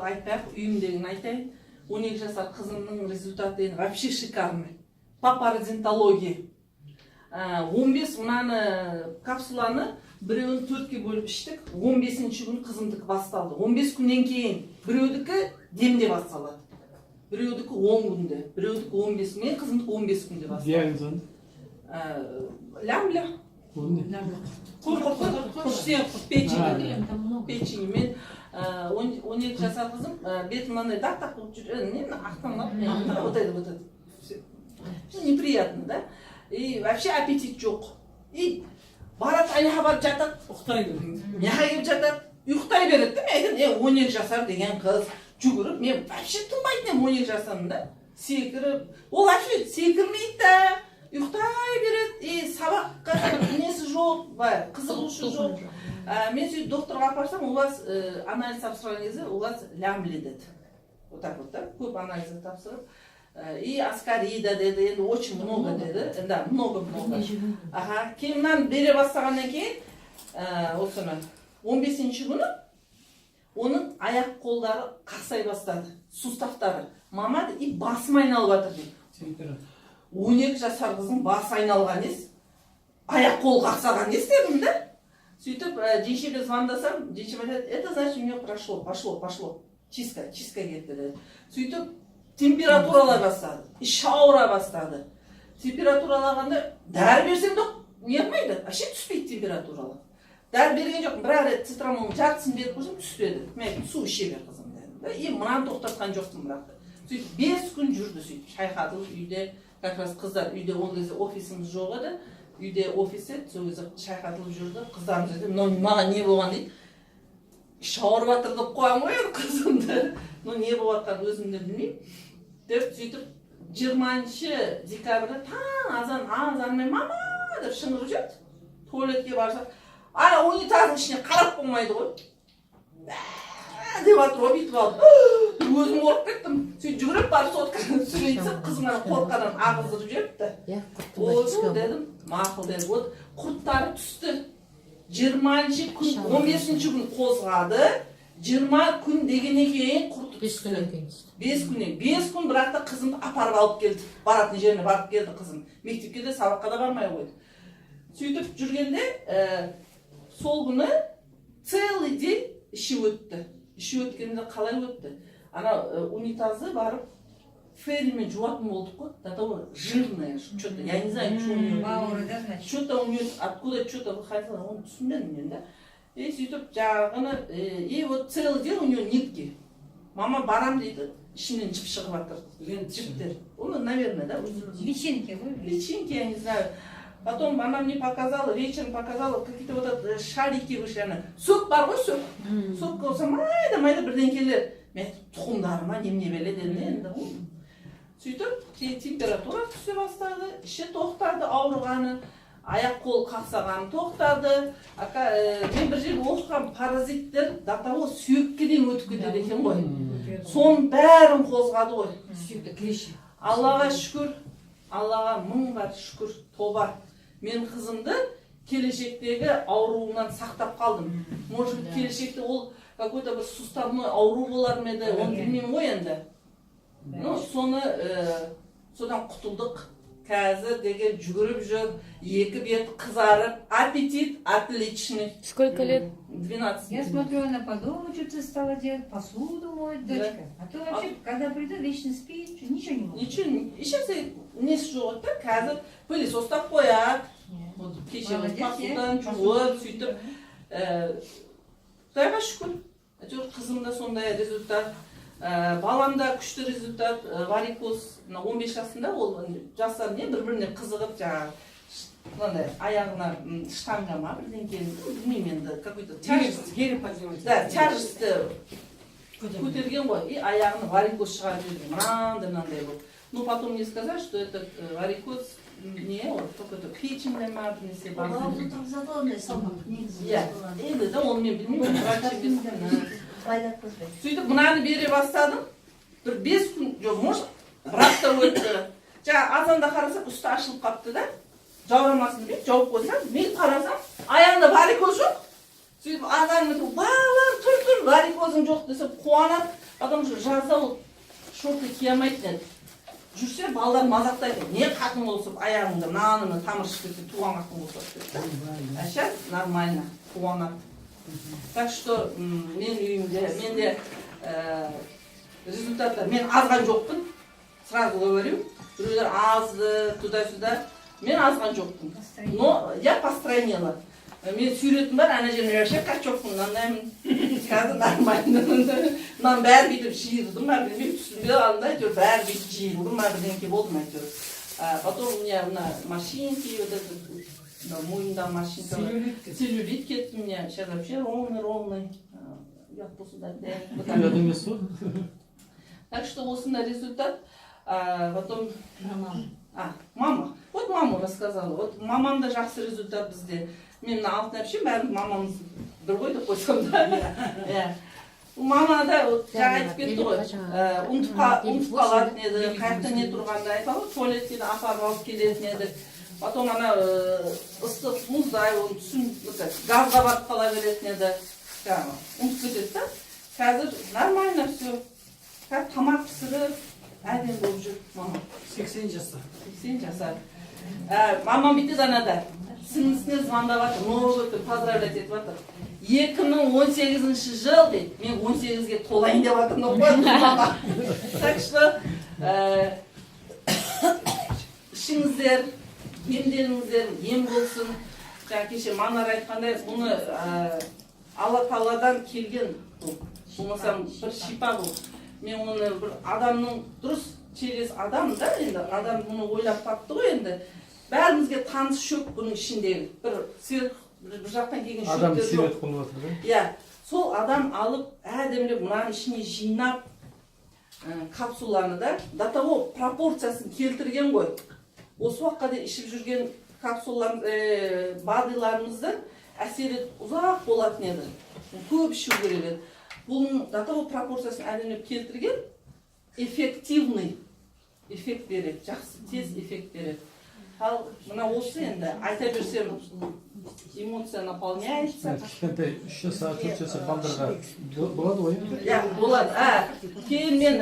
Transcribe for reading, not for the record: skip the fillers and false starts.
Басқаларды айтпай ақ, үйімдегіні айтайын. 12 жасар қызымның результаты енді вообще шикарный по пародонтологии. 15 мынаны капсуланы біреуін төртке бөліп іштік. 15-ші күні қызымдікі басталды. 15 күннен кейін. Біреудікі демде басталады, біреудікі 10 күнде, біреудікі 15. Мен қызымдікі 15 күнде басталды. Диагнозы? Лямбля. Ол не? Құрт, сүйек құрт, печень. Там много. Печень. Мен 12 жасар қызым, беті мынандай дақ дақ болып жүр, не мына ақтаңдап, вот это, вот это. Всё. Ну, неприятно, да, и вообще аппетит жоқ. И барады, аяққа барып жатады. Ұйықтайды. Мына келіп жатады, ұйықтай береді да. Мен айтамын: е, 12 жасар деген қыз жүгіріп, мен вообще тынбайтын едім 12 жасарымда секіріп. Ол вообще секірмейді да, ұйықтай береді. И сабаққа несі жоқ, былай қызығушы жоқ. Мен сөйтіп докторға апарсам, у вас анализ тапсырған кезде у вас лямбли деді. Вот так вот, да, көп анализ тапсырып, и аскарида деді, енді очень много деді, да, много много. Аха, кейін мынаны бере бастағаннан кейін, осыны 15-ші күні оның аяқ қолдары қақсай бастады, суставтары. «Мама, – и басым айналып жатыр», – дейді. Температура. 12 жасар қыздың басы айналған несі, аяқ қолы қақсаған несі дедім да. Сөйтіп жеңшеме звондасам, жеңшем айтады: «Это значит, у нее прошло, пошло, пошло, чистка, чистка кетті», – деді. Сөйтіп температуралай бастады, іші ауыра бастады. Температуралағанда дәрі берсем де не қылмайды, вообще түспейді температуралар. Дәрі берген жоқпын, бір ақ рет цитрамонның жартысын беріп көрсем, түспеді. Мен айттым: «Су іше бер, қызым», – дедім да. И мынаны тоқтатқан жоқпын бірақ та. Сөйтіп 5 күн жүрді сөйтіп шайқатылып үйде. Как раз қыздар үйде, ол кезде офисіміз жоқ еді, үйде офис еді, сол кезде шайқатылып жүрді. Қыздарымыз айтады: «Мынау маған не болған?» – дейді. «Іші ауырып жатыр», – деп қоямын ғой енді қызымды. Ну, не болып жатқанын өзім де білмеймін деп. Сөйтіп 20 декабрьде таң азан азанмен «Мама» деп шыңғырып жіберді. Туалетке барсақ, ана унитаздың ішіне қарап болмайды ғой, «Ә» деп жатыр ғой бүйтіп алып. Өзім қорқып кеттім. Сөйтіп жүгіріп барып сотканы түсірейін десем, қызым ана қорыққаннан ағыздырып жіберіпті. Иә. «Ой», – дедім. «Мақұл», – деді. Вот құрттары түсті 20-күн. 15-күн қозғады, 20 күн дегеннен кейін құрты 5 түсті. күннен кейін түсті. 5 күннен, 5 күн. Бірақ та қызымды апарып алып келді, баратын жеріне барып келді. Қызым мектепке де, сабаққа да бармай қойды. Сөйтіп жүргенде, сол күні целый день іші өтті. Іші өткенде қалай өтті? Ана унитазды барып Фейримен жуатын болдық қой, до того жирная что то, я не знаю, что у нее. Бауыры, да, значит? что то у нее, откуда что то выходило, оны түсінбедім мен да. И сөйтіп жаңағыны, и вот целый день у нее нитки. «Мама, барам», – дейді, ішінен жіп шығып жатыр. Жіптер оны, наверное, да, үзілді. Личинки ғой. Личинки, я не знаю. Потом она мне показала, вечером показала, какие то вот это шарики вышли. Ана сөк бар ғой, сөк, сөк болса, майда майда бірдеңкелер. Мен айттым: «Тұқымдары ма, немене бәле?» – дедім де енді. Сөйтіп кейін температура түсе бастады, іші тоқтады ауырғаны, аяқ қол қақсағаны тоқтады. Ака, мен бір жерде оқығам, паразиттер до того сүйекке дейін өтіп кетеді екен ғой, соның бәрін қозғады ғой. Сүйекті клещи. Аллаға шүкір, Аллаға мың бар шүкір, тоба, мен қызымды келешектегі ауруынан сақтап қалдым. Может быть, келешекте ол какой то бір суставной ауру болар ма еді, оны білмеймін ғой енді. Ну, соны содан құтылдық. Қазір деген жүгіріп жүр, екі беті қызарып, аппетит отличный. Сколько лет? 12. Я смотрю, она по дому что-то стала делать, посуду моет, Да. дочка. А то вообще, когда приду, вечно спит, ничего не может. Ничего, ешнәрсе несі жоқ еді да, қазір пылесос ұстап қояды. Вот кеше Молодец, посудан иә. жуып, сөйтіп, құдайға шүкір, әйтеуір қызым да сондай результат, балам да күшті результат. Варикоз мына 15 жасында. Ол жастар не, бір біріне қызығып, жаңағы мынандай аяғына штанга ма, бірдеңке, білмеймін енді, какой то тяжесть. Гель поднимать. Да, тяжестьті көтерген ғой, и аяғына варикоз шығарып жіберген, мынандай мынандай болып. Ну, потом мне сказали, что это варикоз не, ол какой то печеньде ма, бір нәрсе бар. Бауырды тұрғызады ғой ондай салмақ негізі. Иә, енді да, оны мен білмеймін, врач емеспін. Байлатқызбайды. Сөйтіп мынаны бере бастадым, бір 5 күн жоқ, может, бір апта өтті. Жаңа азанда қарасам, үсті ашылып қалыпты да, жаурамасын деп жауып қойсам, мен қарасам, аяғында варикоз жоқ. Сөйтіп ағам: «Балам, тұр, тұр, варикозың жоқ», – десе, қуанады. Потому что жазда ол шорты кие алмайтын еді. Жүрсе, балалар мазақтайды: «Не қатын болсып, аяғыңда мынаны тамыр шығып кетсе, туған қатын болса», – деп та. А сейчас нормально, қуанады. Так что мен үйімде, менде результаттар, мен азған жоқпын, сразу говорю. Біреулер азды, туда сюда мен азған жоқпын, но я постройнела. Мен суретім бар, ана жерде вообще качокпын, мынандаймын. Қазір нормально, мынаның бәрі бүйтіп жиырылды ма, білмеймін, түсінбей қалдым да. Әйтеуір бәрі бүйтіп жиырылды ма, бірдеңке болды ма, әйтеуір. А потом у меня мына морщинки, вот этот, мына мойнымдағы морщинкалар, целлюлит кетті у меня. Сейчас вообще ровный, ровный. Ұят болса да айтайын. Вот так. Ұят емес қой. Так что осындай результат. А потом, а, мама. Вот маму рассказала. Вот мамам да жақсы результат бізде. Мен мына Алтын әпшем, бәріміз мамамыз бір ғой деп қойсам да. Иә. Мама да вот жаңа айтып кетті ғой. Ұмытып қалатын еді, қай жақта не тұрғанын айтады ғой, туалетке де апарып алып келетін едік. Потом ана ыстық, мұздай, оны түсін, это, газға барып қала беретін еді. Жаңағы ұмытып кетеді да. Қазір нормально все. Қазір тамақ пісіріп, әдемі болып жүр мама. 80 жаста. 80 жасар. Мамам бүйтеді анада. Сіңлісіне звондап жатыр, Новый год деп поздравлять етіп жатыр. 2018 жыл дейді. Мен 18-ге толайын деп жатырмын деп қояды мама. Так что ішіңіздер, емделіңіздер, ем болсын. Жаңа кеше Манар айтқандай, бұны Алла Тағаладан келген бұл. Болмаса бір шипа бұл. Мен оны бір адамның дұрыс, через адам да, енді адам бұны ойлап тапты ғой енді. Бәрімізге таныс шөп бұның ішіндегі. Бір сверх бір жақтан келген Адам шөптер жоқ. себет қылып жатыр да. Иә, сол адам алып, әдемілеп мынаның ішіне жинап, капсуланы да, до того пропорциясын келтірген ғой. Осы уақытқа дейін ішіп жүрген капсулалар, БАДыларымызды әсері ұзақ болатын еді. Көп ішу керек еді. Бұның до того пропорциясын әдемілеп келтірген, эффективный эффект береді, жақсы, тез эффект береді. Ал мына осы енді айта берсем, эмоция наполняется. Кішкентай 3 жасар, 4 жасар балдарға болады ғой, иә? Иә, болады. А кейін мен